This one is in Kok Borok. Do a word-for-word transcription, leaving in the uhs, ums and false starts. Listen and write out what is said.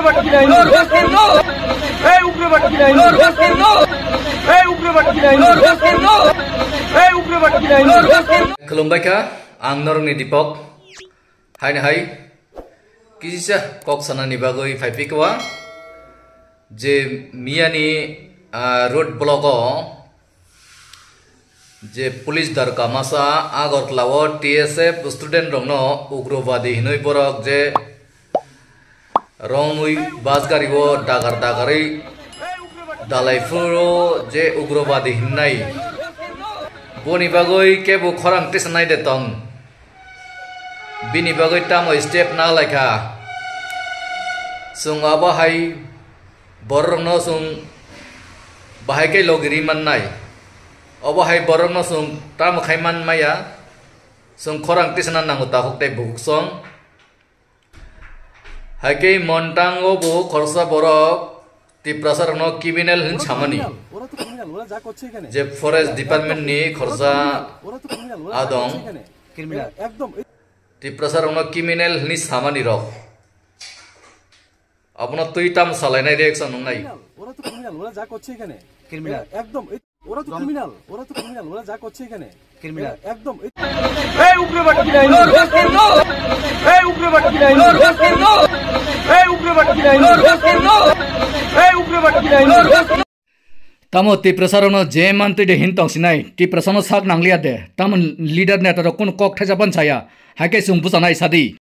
Ugrabadi nai no, Rostar no. Ei ugrabadi nai no, Rostar no. Ei ugrabadi nai no, Rostar no. Ei ugrabadi nai no, Rostar no. Khulumbai kha, ang norokni Deepak. Haini hai kisa kok sanani bagwi phai phikwa je miyani, ah, road block o je police darka masa Agartala o T S F student rokno ugrabadi hinwi borok je romwi bus gari o dagar dagarwi dalai phuru je ugrabadi hinnai. Boni bagwi kebo khorang tisanai de tong. Bini bagwi tamo step na laikha. Chwng abo hai borokno chwng bahai khe logiri mannai. Obo hai borokno chwng tamo khai man maya. Chwng khorang tisana nango takhuk tei bukhuk song. Hai khe Montang o bo khoroksa borok Tiprasa rokno criminal hin samani. ওরা তো ক্রিমিনাল, ওরা যা করছে এখানে। Je forest department ni khoroksa ওরা তো ক্রিমিনাল, ওরা যা adong করছে এখানে। ক্রিমিনাল। একদম। Tiprasa rokno criminal hinwi samani rok. Abono twi tam salainai reaction wngnai. ওরা তো ক্রিমিনাল, ওরা যা করছে এখানে। ক্রিমিনাল। একদম। ওরা তো ক্রিমিনাল, ওরা তো ক্রিমিনাল, ওরা যা করছে এখানে। ক্রিমিনাল। একদম। Ei ugrabadi nai no, Rostar no. Ei ugrabadi nai no, Rostar no. Ei ugrabadi nai no, Rostar no. Ei ugrabadi nai no, Rostar no. Tamo Tiprasa rokno je mantwi de hin tong sinai, Tiprasa no sak nangliya de. Tamo leader neta rok kunu kok thaisa ban saya. Hai khe chwng buchanai sadi.